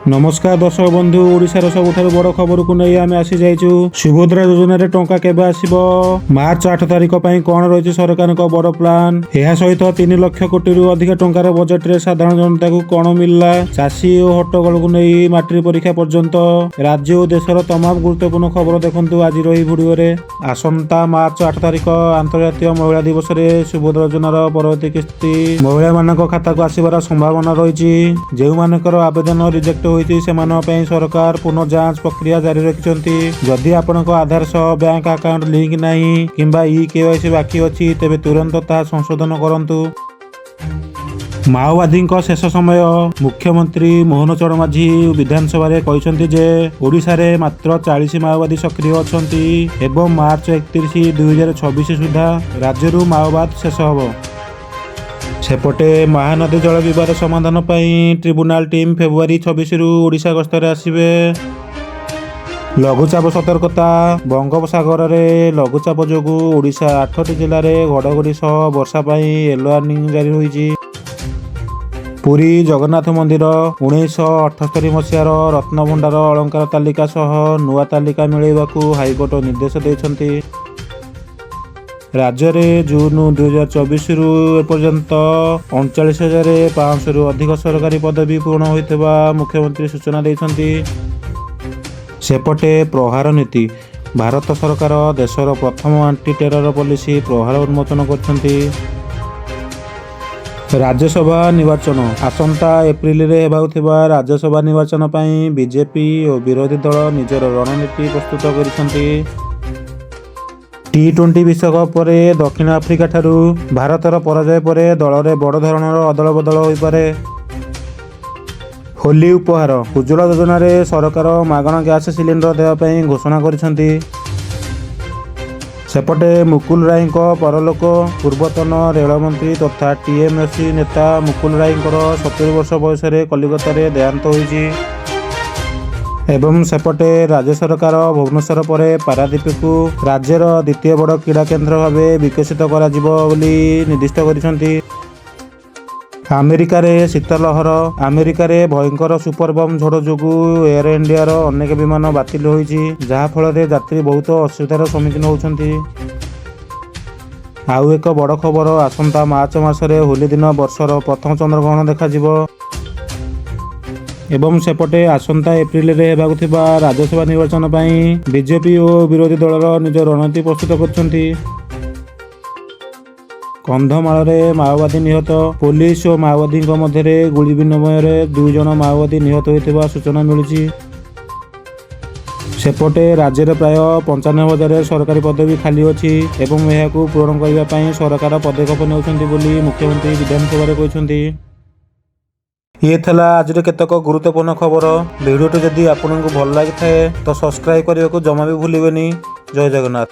ନମସ୍କାର ଦର୍ଶକ ବନ୍ଧୁ, ଓଡ଼ିଶାର ସବୁଠାରୁ ବଡ଼ ଖବରକୁ ନେଇ ଆମେ ଆସିଯାଇଛୁ। ସୁଭଦ୍ରା ଯୋଜନାରେ ଟଙ୍କା କେବେ ଆସିବ? ମାର୍ଚ୍ଚ 8 ତାରିଖ ପାଇଁ କଣ ରହିଛି ସରକାରଙ୍କ ବଡ଼ ପ୍ଲାନ୍? ଏହା ସହିତ 3 ଲକ୍ଷ କୋଟିରୁ ଅଧିକ ଟଙ୍କାର ବଜେଟରେ ସାଧାରଣ ଜନତାକୁ କଣ ମିଳିଲା? ଚାଷୀ ଓ ହଟ୍ଟଗୋଳକୁ ନେଇ ମାଟ୍ରିକ ପରୀକ୍ଷା ପର୍ଯ୍ୟନ୍ତ ରାଜ୍ୟ ଓ ଦେଶର ତମାମ ଗୁରୁତ୍ୱପୂର୍ଣ୍ଣ ଖବର ଦେଖନ୍ତୁ ଆଜିର ଏହି ଭିଡ଼ିଓରେ। ଆସନ୍ତା ମାର୍ଚ୍ଚ 8 ତାରିଖ ଆନ୍ତର୍ଜାତୀୟ ମହିଳା ଦିବସରେ ସୁଭଦ୍ରା ଯୋଜନାର ପରବର୍ତ୍ତୀ କିସ୍ତି ମହିଳାମାନଙ୍କ ଖାତାକୁ ଆସିବାର ସମ୍ଭାବନା ରହିଛି। ଯେଉଁମାନଙ୍କର ଆବେଦନ ରିଜେକ୍ଟ ହୋଇଛି, ସେମାନଙ୍କ ପାଇଁ ସରକାର ପୁନଃ ଯାଞ୍ଚ ପ୍ରକ୍ରିୟା ଜାରି ରଖିଛନ୍ତି। ଯଦି ଆପଣଙ୍କ ଆଧାର ସହ ବ୍ୟାଙ୍କ ଆକାଉଣ୍ଟ ଲିଙ୍କ ନାହିଁ କିମ୍ବା ଇ କେୱାଇସି ବାକି ଅଛି, ତେବେ ତୁରନ୍ତ ତାହା ସଂଶୋଧନ କରନ୍ତୁ। ମାଓବାଦୀଙ୍କ ଶେଷ ସମୟ। ମୁଖ୍ୟମନ୍ତ୍ରୀ ମୋହନ ଚରଣ ମାଝୀ ବିଧାନସଭାରେ କହିଛନ୍ତି ଯେ ଓଡ଼ିଶାରେ ମାତ୍ର 40 ମାଓବାଦୀ ସକ୍ରିୟ ଅଛନ୍ତି ଏବଂ ମାର୍ଚ୍ଚ 31, 2026 ସୁଦ୍ଧା ରାଜ୍ୟରୁ ମାଓବାଦ ଶେଷ ହେବ। ସେପଟେ ମହାନଦୀ ଜଳ ବିବାଦ ସମାଧାନ ପାଇଁ ଟ୍ରିବ୍ୟୁନାଲ ଟିମ୍ ଫେବୃଆରୀ 26ରୁ ଓଡ଼ିଶା ଗସ୍ତରେ ଆସିବେ। ଲଘୁଚାପ ସତର୍କତା। ବଙ୍ଗୋପସାଗରରେ ଲଘୁଚାପ ଯୋଗୁଁ ଓଡ଼ିଶା ଆଠଟି ଜିଲ୍ଲାରେ ଘଡ଼ଘଡ଼ି ସହ ବର୍ଷା ପାଇଁ ୟେଲୋ ୱାର୍ଣ୍ଣିଂ ଜାରି ହୋଇଛି। ପୁରୀ ଜଗନ୍ନାଥ ମନ୍ଦିର 1978 ମସିହାର ରତ୍ନଭଣ୍ଡାର ଅଳଙ୍କାର ତାଲିକା ସହ ନୂଆ ତାଲିକା ମିଳାଇବାକୁ ହାଇକୋର୍ଟ ନିର୍ଦ୍ଦେଶ ଦେଇଛନ୍ତି। ରାଜ୍ୟରେ ଜୁନ 2024ରୁ ଏପର୍ଯ୍ୟନ୍ତ 39,500ରୁ ଅଧିକ ସରକାରୀ ପଦବୀ ପୂରଣ ହୋଇଥିବା ମୁଖ୍ୟମନ୍ତ୍ରୀ ସୂଚନା ଦେଇଛନ୍ତି। ସେପଟେ ପ୍ରହାର ନୀତି। ଭାରତ ସରକାର ଦେଶର ପ୍ରଥମ ଆଣ୍ଟି ଟେରର ପଲିସି ପ୍ରହାର ଉନ୍ମୋଚନ କରିଛନ୍ତି। ରାଜ୍ୟସଭା ନିର୍ବାଚନ। ଆସନ୍ତା ଏପ୍ରିଲରେ ହେବାକୁ ଥିବା ରାଜ୍ୟସଭା ନିର୍ବାଚନ ପାଇଁ ବିଜେପି ଓ ବିରୋଧୀ ଦଳ ନିଜର ରଣନୀତି ପ୍ରସ୍ତୁତ କରିଛନ୍ତି। ଟି-20 ବିଶ୍ୱକପ ପରେ ଦକ୍ଷିଣ ଆଫ୍ରିକା ଠାରୁ ଭାରତର ପରାଜୟ ପରେ ଦଳରେ ବଡ଼ ଧରଣର ଅଦଳବଦଳ ହୋଇପାରେ। ହୋଲି ଉପହାର। ଉଜ୍ଜ୍ୱଳା ଯୋଜନାରେ ସରକାର ମାଗଣା ଗ୍ୟାସ ସିଲିଣ୍ଡର ଦେବା ପାଇଁ ଘୋଷଣା କରିଛନ୍ତି। ସେପଟେ ମୁକୁଲ ରାୟଙ୍କ ପରଲୋକ। ପୂର୍ବତନ ରେଳମନ୍ତ୍ରୀ ତଥା ଟିଏମସି ନେତା ମୁକୁଲ ରାୟଙ୍କର 70 ବର୍ଷ ବୟସରେ କଲିକତାରେ ଦେହାନ୍ତ ହୋଇଛି। ଏବଂ ସେପଟେ ରାଜ୍ୟ ସରକାର ଭୁବନେଶ୍ୱର ପରେ ପାରାଦୀପକୁ ରାଜ୍ୟର ଦ୍ୱିତୀୟ ବଡ଼ କ୍ରୀଡ଼ା କେନ୍ଦ୍ର ଭାବେ ବିକଶିତ କରାଯିବ ବୋଲି ନିର୍ଦ୍ଦିଷ୍ଟ କରିଛନ୍ତି। ଆମେରିକାରେ ଶୀତ ଲହର। ଆମେରିକାରେ ଭୟଙ୍କର ସୁପରବମ୍ ଝଡ଼ ଯୋଗୁଁ ଏୟାର ଇଣ୍ଡିଆର ଅନେକ ବିମାନ ବାତିଲ ହୋଇଛି, ଯାହାଫଳରେ ଯାତ୍ରୀ ବହୁତ ଅସୁବିଧାର ସମ୍ମୁଖୀନ ହେଉଛନ୍ତି। ଆଉ ଏକ ବଡ଼ ଖବର, ଆସନ୍ତା ମାର୍ଚ୍ଚ ମାସରେ ହୋଲି ଦିନ ବର୍ଷର ପ୍ରଥମ ଚନ୍ଦ୍ରଗ୍ରହଣ ଦେଖାଯିବ। ଏବଂ ସେପଟେ ଆସନ୍ତା ଏପ୍ରିଲରେ ହେବାକୁ ଥିବା ରାଜ୍ୟସଭା ନିର୍ବାଚନ ପାଇଁ ବିଜେପି ଓ ବିରୋଧୀ ଦଳର ନିଜ ରଣନୀତି ପ୍ରସ୍ତୁତ କରିଛନ୍ତି। କନ୍ଧମାଳରେ ମାଓବାଦୀ ନିହତ। ପୋଲିସ ଓ ମାଓବାଦୀଙ୍କ ମଧ୍ୟରେ ଗୁଳି ବିନିମୟରେ ଦୁଇ ଜଣ ମାଓବାଦୀ ନିହତ ହୋଇଥିବା ସୂଚନା ମିଳିଛି। ସେପଟେ ରାଜ୍ୟରେ ପ୍ରାୟ 95,000 ସରକାରୀ ପଦବୀ ଖାଲି ଅଛି ଏବଂ ଏହାକୁ ପୂରଣ କରିବା ପାଇଁ ସରକାର ପଦକ୍ଷେପ ନେଉଛନ୍ତି ବୋଲି ମୁଖ୍ୟମନ୍ତ୍ରୀ ବିଧାନସଭାରେ କହିଛନ୍ତି। ଇଏ ଥିଲା ଆଜିର କେତେକ ଗୁରୁତ୍ୱପୂର୍ଣ୍ଣ ଖବର। ଭିଡ଼ିଓଟି ଯଦି ଆପଣଙ୍କୁ ଭଲ ଲାଗିଥାଏ, ତ ସବସ୍କ୍ରାଇବ୍ କରିବାକୁ ଜମା ବି ଭୁଲିବେନି। ଜୟ ଜଗନ୍ନାଥ।